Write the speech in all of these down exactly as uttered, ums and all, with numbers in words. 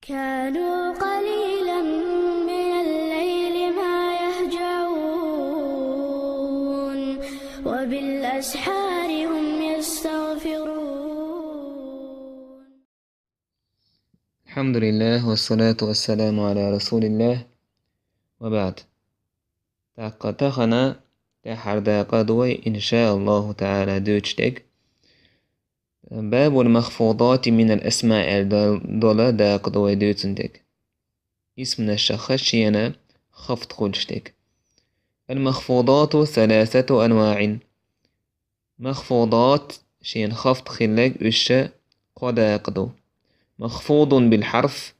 كانوا قليلا من الليل ما يهجعون، وبالأسحار هم يستغفرون. الحمد لله والصلاة والسلام على رسول الله وبعد. ТӀаккха тахана тӀехьара дакъа ду вай, иншааллаху таӀала, дуьйцуш дерг. باب المخفوضات من الأسماء аьлла дола дакъа ду вай дуьйцун дерг. Исманашха шена хафд хуьлуш дерг. المخفوضات ثلاثة أنواع. Махфудат, шена хафд хилларг, уьш кхо дакъа ду. مخفوض بالحرف,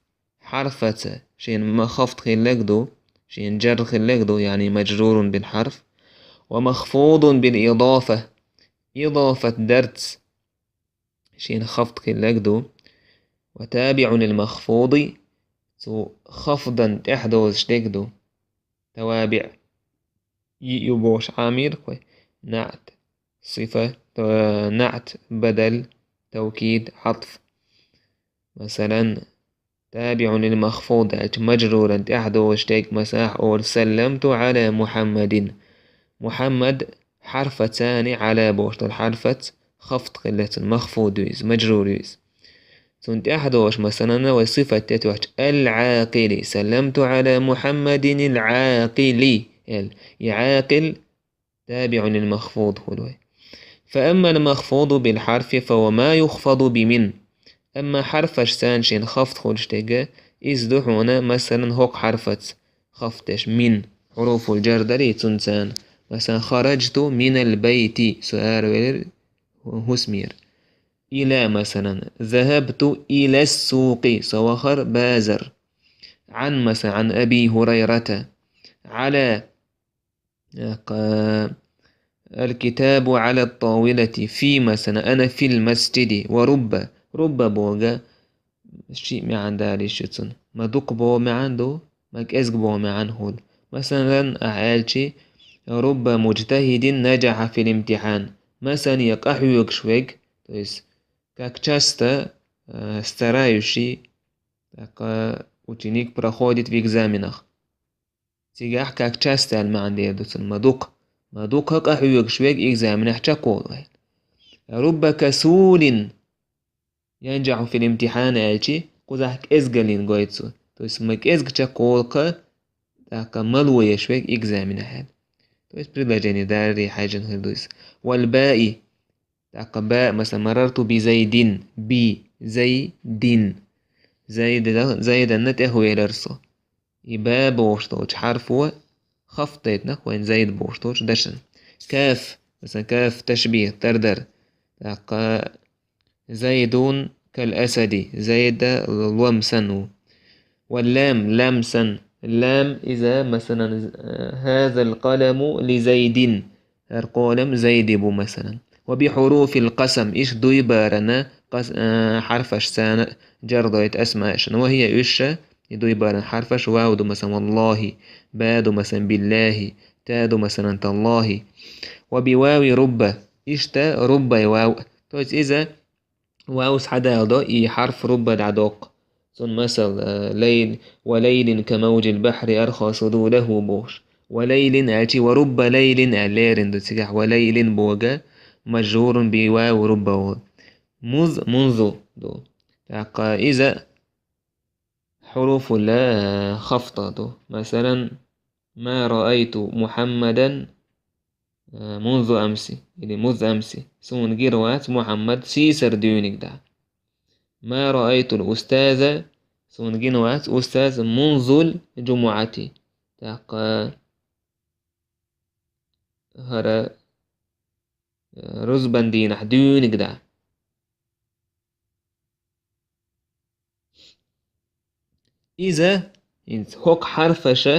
хьарфаца шена ма-, хафд хилларг ду, шена джарр хилларг ду, яъни مجرور بالحرف. ومخفوض بالإضافة, идафат дарца шена хафд хилларг ду. وتابع للمخفوض, цу хафдан тӀаьхьа дозуш дерг ду. توابع. Йиъ ю бохуш Ӏамийра вай. НаӀт, сифа, э, наӀт, бадал, тавкид, Ӏатф. Масалан, تابع للمخفوض аьлча, маджруран тӀаьхьа дозуш дерг, масала, олу: سلمت على محمد. Мухьаммад хьарфаца, яъни Ӏала бохуш долу хьарфаца хафд хилла цунна, махфуд ю иза, маджрур ю иза. Цунна тӀаьхьа догӀуш, масалан, вай сифат тӀе тоьхча: العاقل. سلمت على محمد العاقل. Эл, и Ӏакъил табиӀун лил махфуд хуьлу вай. فأما المخفوض بالحرف فهو ما يخفض بمن. Амма хьарфашца шена хафд хуьлуш дерг, иза ду хьуна, масалан, хӀокху хьарфаца хафд деш, мин, хьуруфул джар дарий цунца. Масалан, خرجت من البيت, со аравелира хӀусамера. إلى, масалан, ذهبت إلى السوق, со вахара базар. عن, масалан, عن أبي هريرة. على, э, الكتاب على الطاولة. في, масалан, أنا في المسجد. ورب, رب бохург ши маьӀна далийта шу цунна. Ма дукха боху маьӀна ду, ма кӀезга боху маьӀна хуьлу. Масалан, ахьа аьлча: رب مجتهد نجح في الامتحان. Масалан, я къахьоьгуш верг, то есть, как часто, э, старающий, так, э, ученик проходит в экзаменах. Цигахь как часто аьлла маьӀна дер ду цунна, ма дукха. Ма дукха къахьоьгуш верг экзаменехь чекхволу аьлла. رب كسول ينجح في الامتحان аьлча, кхузахь кӀезгаллин гойту цо. То есть, ма кӀезга чекхволу-кх, тӀаккха мало еш верг экзаменехь аьлла. То есть, предложение дарий хьаьжжина хир ду иза. والباء, тӀаккха баъ, масалан, مررت بزيد, би, Зайдин. Зайда-, Зайданна тӀехвелира со. И ба бохуш долчу хьарфо хафд дайтинарг вайна Зайд бохуш долчу дашна. Каф, масалан, каф ташбих, тардар. ТӀаккха زيد كالأسد, Зайда лом санна ву. واللام, лам санна. Лам иза, масалан, هذا القلم لزيد. ХӀара къолам Зайди бу, масалан. وبحروف القسم, иштта дуй барана къас-, а, хьарфашца джар дойту асмаашна. وهي, уьш, и дуй баран хьарфаш: вав ду, масалан, والله, ба ду, масалан, بالله, та ду, масалан, تالله. وبواو رب, иштта руббай вав. То есть иза вав схьадалдо, и хьарф рубба дӀадоккху. Цунна масал, э, ليل, وليل كموج البحر أرخى سدوله бохуш. وليل аьлча, ورب ليل аьлла лерина ду цигахь, وليل бохург مجرور بواو رب ву. مذ, منذ ду. ТӀаккха иза хьуруфул, э, хафд ду. Масалан, ما رأيت محمدا, э, منذ أمس, или مذ أمس. Суна гира вац Мухьаммад сийсара дуьйна дӀа. ما رأيت الأستاذ, суна гина вац устаз منذ الجمعة. ТӀаккха хӀара, э, рузбан дийнахь дуьйна дӀа. Иза, хӀинца хӀокху хьарфаша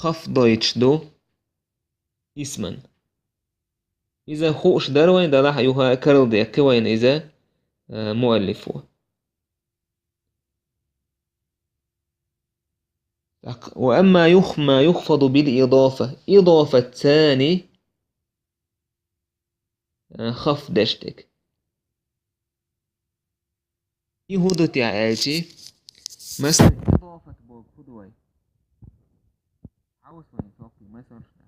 хафд дойтуш ду исман. Иза хууш дара вайна, делахь а юха карладаьккхи вайна иза, э, муаллифо. Так, وأما يخ-, ما يخفض بالإضافة, идафатца, э, хафд деш дерг. И хӀун ду те аьлчи, масала, идофат боху хӀун ду вай? Хьовса вайн цоккхе масалш даккха.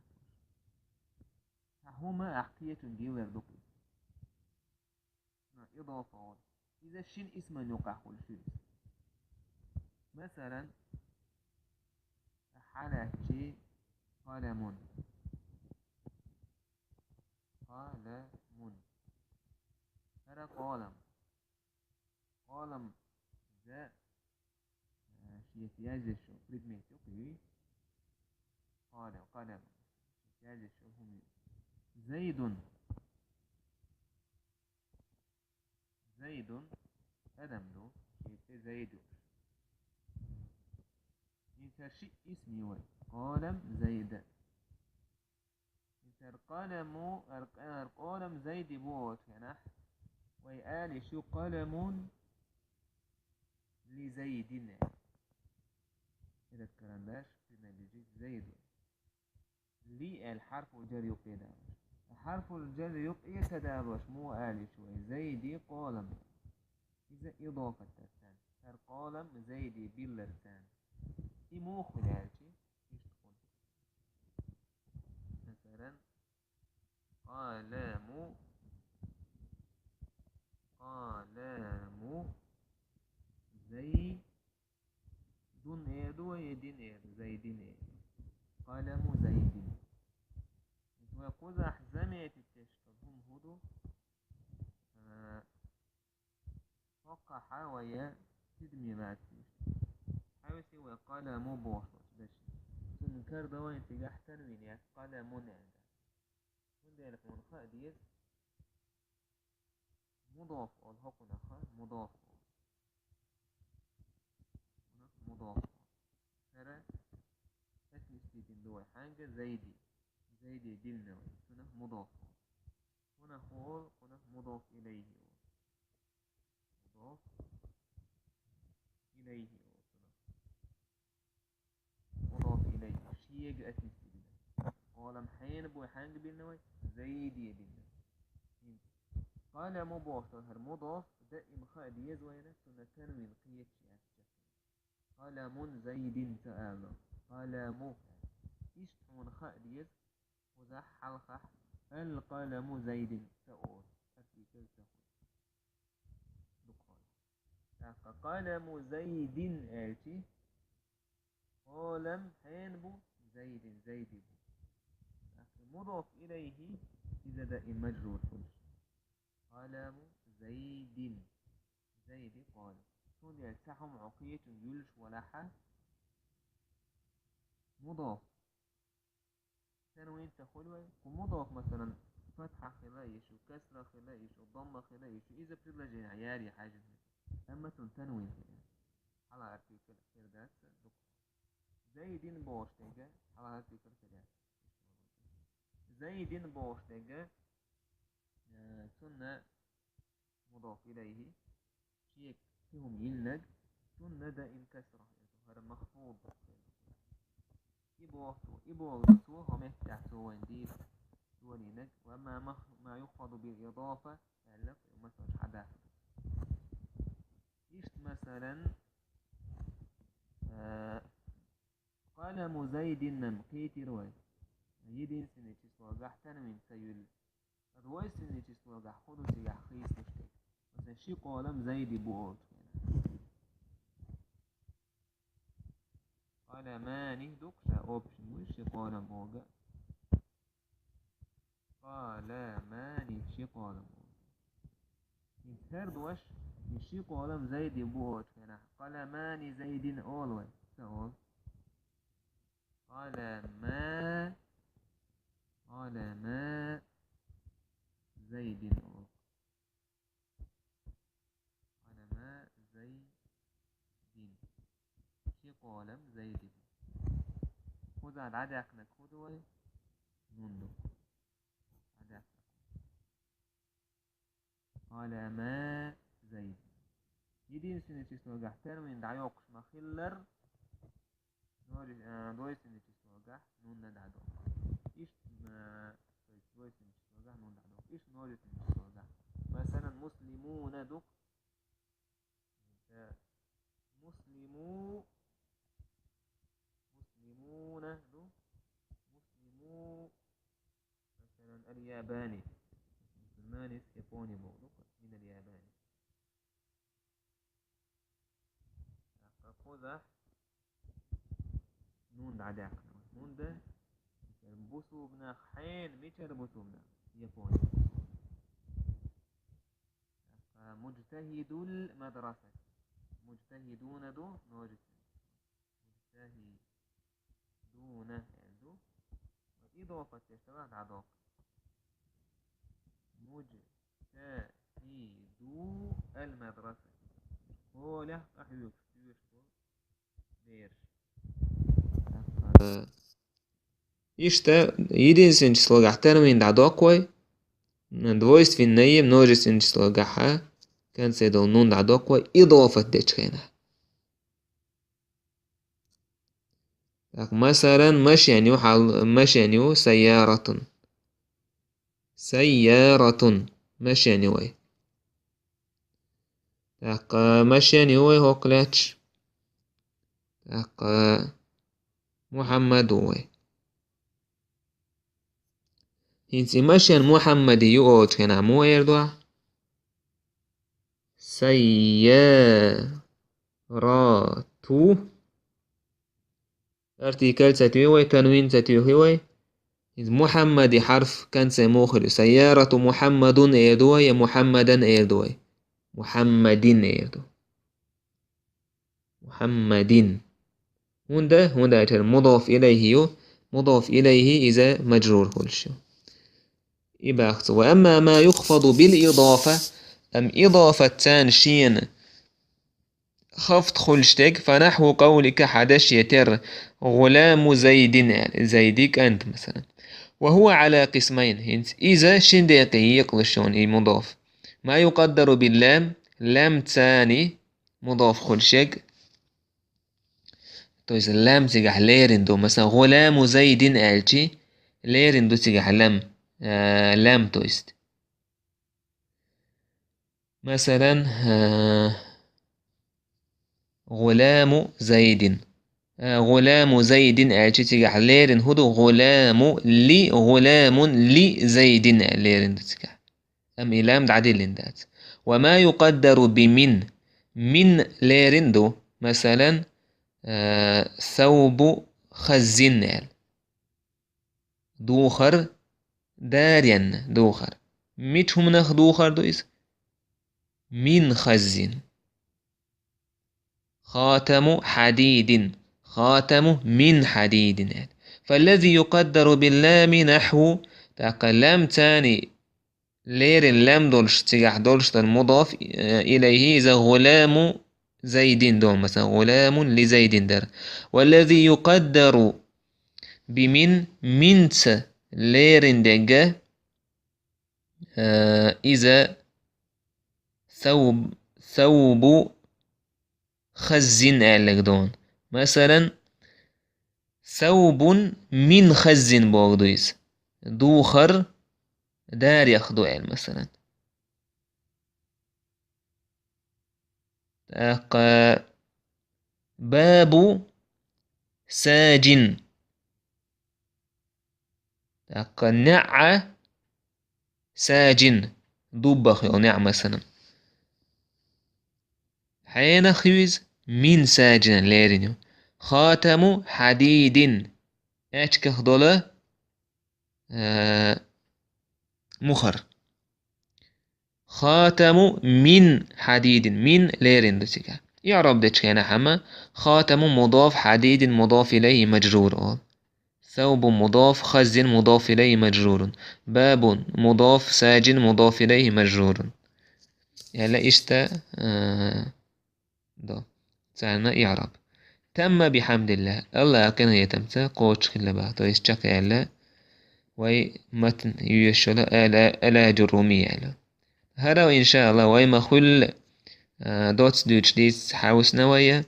Цхьа хӀума ахь кхечунга йиллар ду-кх иза. Идофа олу. Иза шина исман юкъахь хуьлуш ю иза. Масалан, хьалаьцчи къаламун. Къаламун. ХӀара къолам. Къолам иза, э, шеца яздеш йолу предмет ю-кх и. Къолам, къолам. Шеца яздеш йолу хӀума ю. Зайдун. Зайдун адам ду, шен цӀе Зайд ю. ХӀинца ши исм ю вай. Къолам Зайда. ХӀинца къаламу, ар-, ар-, къолам Зайди бу олучу хенахь, вай ала йиш ю къаламун ли Зайдин. Этот карандаш принадлежит Зайду. Ли аьлла хьарфул джар юккъе далош. Хьарфул джар юккъе ца далош муха ала йиш вай? Зайди къолам. Иза идофат дара царна. ХӀара къолам Зайди биллар царна. И муха хуьлу аьлчи, иштта хуьлу. Масалан, къаламу, къаламу Зай- дун эр ду вай, я дин эр ду? Зайдин эр ду. Къаламу Зайдин. Вай кхузахь заметить деш долу хӀума хӀун ду? А, хӀокхахь вай тидаме лацийша. Хьовсий вай къаламу бохуш долчу дешна. Цунна карадо вайн цигахь танвин яц, къаламун аьлла. Цундела хьуна хаа деза, мудоф олу хӀокхунах, мудоф олу. Хьуна мудоф олу. ХӀара отнести дина ду вай хьаьнга? Зайди. Зайди диллина вай. Цунах мудоф олу. Хьуна хӀун олу? Хьуна мудоф илайхи олу. Мудоф илайхи олу цунах. Мудоф илайхи. Шега отнести дина. Къолам хьенан бу, хьаьнга биллина вай? Зайди биллина. ХӀинца къаламу бохуш долу хӀара мудоф даим хаа деза вайна, цунна танвин кхеташ яц чаккхе. Къаламун Зайдин ца ала. Къаламу. Иштта хьуна хаа деза, кхузахь хьалхахь аль-къаламу Зайдин ца олу, артикль ца хуьлу. Дукха хьуна. ТӀаккха къаламу Зайдин аьлчи, къолам хьенан бу? Зайдин, Зайди бу. ТӀаккха мудоф илайхи, иза даим мажрур хуьлуш. Къаламу Зайдин. Зайди къолам. Цундела цхьа хӀума хьо кхечунга юьллуш валахьа, мудоф. Танвин ца хуьлу вай? Кху мудоф, масалан, фатхьа хила йиш ю, касра хила йиш ю, дамма хила йиш ю, иза предложенехь яре хьаьжжина хила. Амма цунна танвин хила. Хьалха артикль хир дац дукха. Зайдин бохуш дерг хьалха артикль хир яц. Зайдин бохуш дерг, э, цунна мудоф илайхи, шега кхин хӀума йиллинарг, цунна даим касра хир ду, хӀара махфуд хир ду. И боху цо, и боху цо, хӀокху меттехь цо вайна дийца долийнарг, ва ма мах-, ма юхфаду бил идофа, аьлла, масалаш хьадахна. Иштта, масалан, э, къаламу Зайдинан кхийтира вай. Единственный числогахь танвин ца юьллу. Ткъа двойственный числогахь хӀун ду цигахь хийцалуш дерг? Масалан, ши къолам Зайди бу олучу хенахь. Къаламани ду-кх ша, общий вуй ши къолам бохург. Къаламани, ши къолам бохург. ХӀинца хӀара дош, и ши къолам Зайди бу олучу хенахь, къаламани Зайдин олу вай? Ца олу. Къалама, къалама Зайдин олу. Къалама Зайдин. Ши къолам Зайди бу. Кхуза дӀадаьккхинарг хӀун ду вай? Нун ду. ДӀадаьккхинарг. Къалама Зайд. Единственный числогахь танвин дӀайоккхуш ма-хиллара, множе-, э, двойственный числогахь нунна дӀадоккху. Иштта, э, то есть двойственный числогахь нунна дӀадоккху. Иштта множественный числогахь. Масалан, муслимуна ду-кх. اليابان. من اليابان. Кхузахь нун дӀадаьккхина. ХӀунда? Бусулба нах хьенан, мичара бусулба нах? Япони. مجتهد المدرسة. مجتهدون ду, множественное. مجتهدون аьлла ду. Ва идофат деш далахь дӀадоккху. مجتهدو المدرسة. Школехь къахьоьгуш, доьшуш болу бераш. Иштта единственный числогахь танвин дӀадоккху вай, двойственное множественный числогахь конце долу нун дӀадоккху вай, идофат дечу хенахь. Так, масалан, машен ю хьал, машен ю, سيارة. سيارة. Машен ю вай. Так, машен ю вай хӀокху лаьтташ. Так, Мухьаммад ву вай. ХӀинца и машен Мухьаммади ю олучу хенахь муха эр ду ахь? سيارة. Артикль ца туьйхи вай, танвин ца туьйхи вай. Иза Мухьаммади хьарф конце муха ю? سيارة محمد эр ду вай, я محمدا эр ду вай? محمد эр ду. محمد. ХӀунда? ХӀунда аьлча мудоф илайхи ю, мудоф илайхи иза мажрур хуьлуш ю. И баьхцу. وأما ما يخفض بالإضافة, амма идофат царна шена хафт хуьлуш дерг, فنحو قولك, хьан дешна тера, غلام زيد аьлла, Зайди кӀант, масалан. وهو على قسمين, хӀинца иза шина декъе екъалуш ю и мудоф. ما يقدر باللام, лам царна мудоф хуьлуш ерг. То есть лам цигахь лерина ду. Масалан, غلام زيد аьлчи, лерина ду цигахь лам. Э, лам, то есть. Масалан, э, غلام زيد. Э, غلام زيد аьлчи цигахь лерина хӀун ду? غلام لي، غلام لزيد аьлла лерина ду цигахь. Амма и лам дӀадиллина дац. وما يقدر بمن. Мин лерина ду. Масалан, э, ثوب خز аьлла. Духар, даренна духар. Мича хӀуманах духар ду иза? من خز. خاتم حديد. خاتم من حديد аьлла. فالذي يقدر باللام نحو, тӀаккха лам царна лерина лам долуш, цигахь долуш дара мудоф, э, илайхи, иза غلام زيد ду, масалан, غلام لزيد дара. والذي يقدر بمن, минца лерина дерг, э, иза ثوب, ثوب خز аьлларг ду. Масалан, ثوب من خز бохург ду иза. Духар дарех ду аьлла, масалан. ТӀаккха باب ساج. ТӀаккха نعل ساج, дуббах йолу неӀ, масалан. Хьенах ю иза? من ساج лерина ю. خاتم حديد, аьчках долу, э, мухӀар. خاتم من حديد, من лерина ду цигахь. ИӀраб дечу хенахь амма خاتم مضاف, حديد مضاف إليه مجرور олу. ثوب مضاف, خز مضاف إليه مجرور. باب مضاف, ساج مضاف إليه مجرور. Яьлла иштта, э, до. Царна иӀраб. تم بحمد الله. АллахӀан къинхетамца кхочуш хилла боху. То есть чекхъяьлла вай матн йоьшуш йолу Ала-, Ала Джуррумия аьлла. ХӀара, иншааллахӀ, вай ма-хуьллу, а, доцца дуьйцуш дийца хьовсуш вай.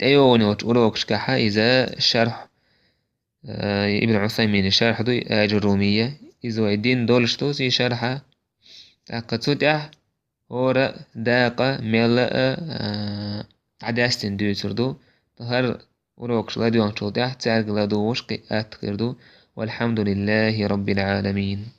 ТӀейогӀун йолчу урокашкахь иза шарх, а, Ибн Усаймина шарх ду, Аджуррумия. Иза вай дина долуш ду, и шарх. ТӀаккха цу тӀехь хӀора дакъа мелла а, а, дӀадаьстина дуьйцур ду. ХӀара урокаш ладоьгӀначул тӀаьхьа цаьрга ладугӀуш кхин атта хир ду. والحمد لله رب العالمين.